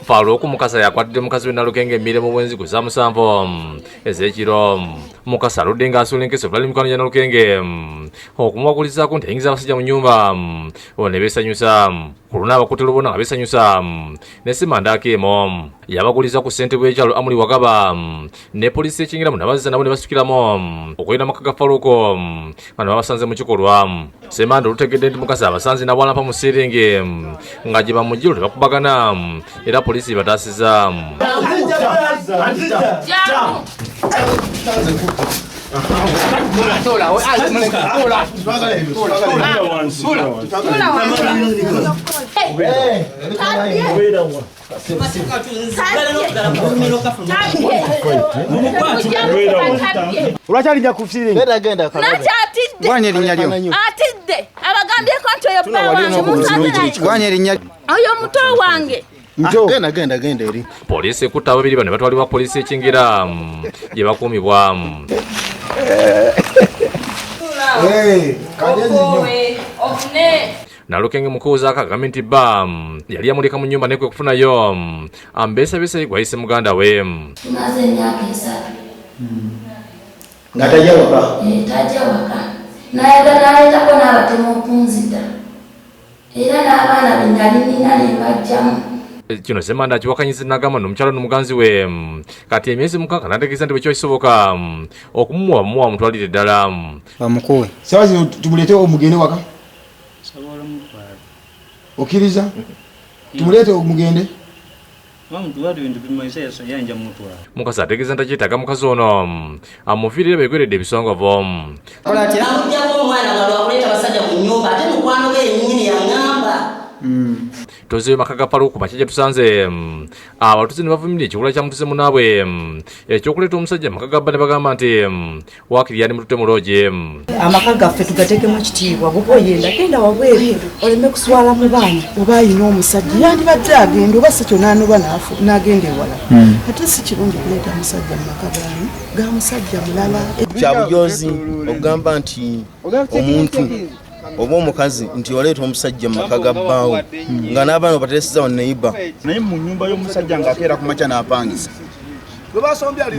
Farouk Mukasa yakwatidde mukazi we Nalukenge emmire mu bwenzi ku ssaawa 7 ez'ekiro. Mukasa aludde ng'asuula enkeso obulali mikwano gya Nalukenge okumuwagulizaako nti ayingiza abasajja mu nnyumba ne beesanyusa. Ku luno abakutte lubona nga beesanyusa ne Ssemanda Akeemo yabaguliza ku ssentebe w'ekyalo Amuli Wagaba ne poliisi ekingira mu nabazza nabo ne basukiramu okulina amaka ga Farouk nga ne babasanze mu kikolwa. Ssemanda olutegedde nti Mukasa abasanze n'abwalampa mu siringi nga gye bamuggyiro tebakubagana era poliisi ebataasizza. Lwaki alinnya ku siringi? Gwanya erinnya lyo. Atidde abagambyeko nti oyo bba wange musanze Gwanya erinnya lyo. Oyo muto wange. Njo. Genda, genda, genda eri. Poliisi ekutte ababiri bano ne batwalibwa poliisi ekingira gye bakuumibwa. Nalukenge mukuuzaako agambye nti bba yali yamuleka mu nnyumba naye kwe kufunayo ambeesabeesa ye gwayise muganda we. Tumaze emyaka 3. Nga tajja waka? Tajja waka. N'ayagala n'aleetako n'abatemu okunzita. Era n'abaana be nali nnina ne mbajjamu. Kino Ssemanda akiwakanyiza n'agamba nti omukyala n'omuganzi we kati emyezi 6 n'ategeeza nti bwe kiba kisoboka okumuwa bamuwa amutwalire ddala. Bamukuwe. Sawa zino tumuleete omugende waka? Okkiriza? Tumuleete omugende? Mukasa ategeeza nti akyetaaga mukazi ono amuviirire beegweredde ebisongovu. Namugyako omwana nga lwakuleeta basajja mu nnyumba ate mukwano ge yennyini yaŋŋamba. Tuze maka ga Farouk makya gye tusanze abatuuze ne bavumirira ekikolwa kya mutuuze munnaabwe ekyokuleeta omusajja maka ga bba ne bagamba nti waakiri yali mututte mu loogi. Amaka gaffe tugateekemu ekitiibwa, bw'oba oyenda genda wabweru oleme kuswala mu baana. Oba alina omusajja yandibadde agenda oba si kyo n'anoba n'agenda ewala. Ate si kirungi kuleeta musajja mu maka ga musajja mulala. Kya bujozi okugamba nti omuntu oba omukazi nti oleeta omusajja mu maka ga bbaawo nga n'abaana obatereseza wa neighbor. Naye mu nnyumba y'omusajja ng'akeera ku makya n'apangisa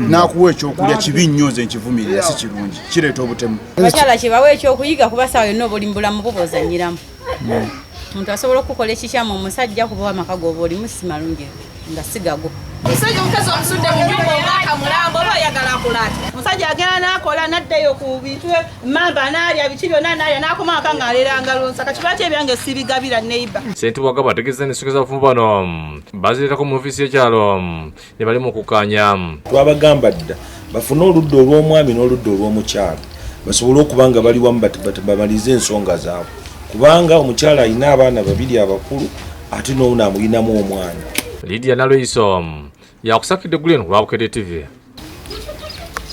n'akuwa ekyokulya kibi nnyo, nze nkivumirira, si kirungi, kireeta obutemu. Abakyala kibawe ekyokuyiga kuba ssaawa yonna oba oli mu bulamu bwo bw'ozannyiramu. Omuntu asobola okukola ekikyamu omusajja kuba amaka g'oba olimu si malungi nga si gago. Omusajja omukazi omusudde mu nnyumba omwaka mulamba oba oyagala akola atya? Omusajja agenda n'akola n'addayo ku bintu mamba n'alya biki byonna n'alya n'akoma waka ng'aleera ngalo nsaka kiba ki ebyange sibigabira neighbor. Ssentebe wa Gaba ategeezezza n'ensonga z'abafumbo bano bazireetako mu ofiisi y'ekyalo ne bali mu kukkaanya. Twabagamba dda bafune oludda olw'omwami n'oludda olw'omukyala basobole okuba nga bali wamu bamalirize ensonga zaabwe, kubanga omukyala alina abaana babiri abakulu ate n'ono amulinamu omwana. Lydia Nalweyiso yakusakidde Glen ku lwa Bukedde TV.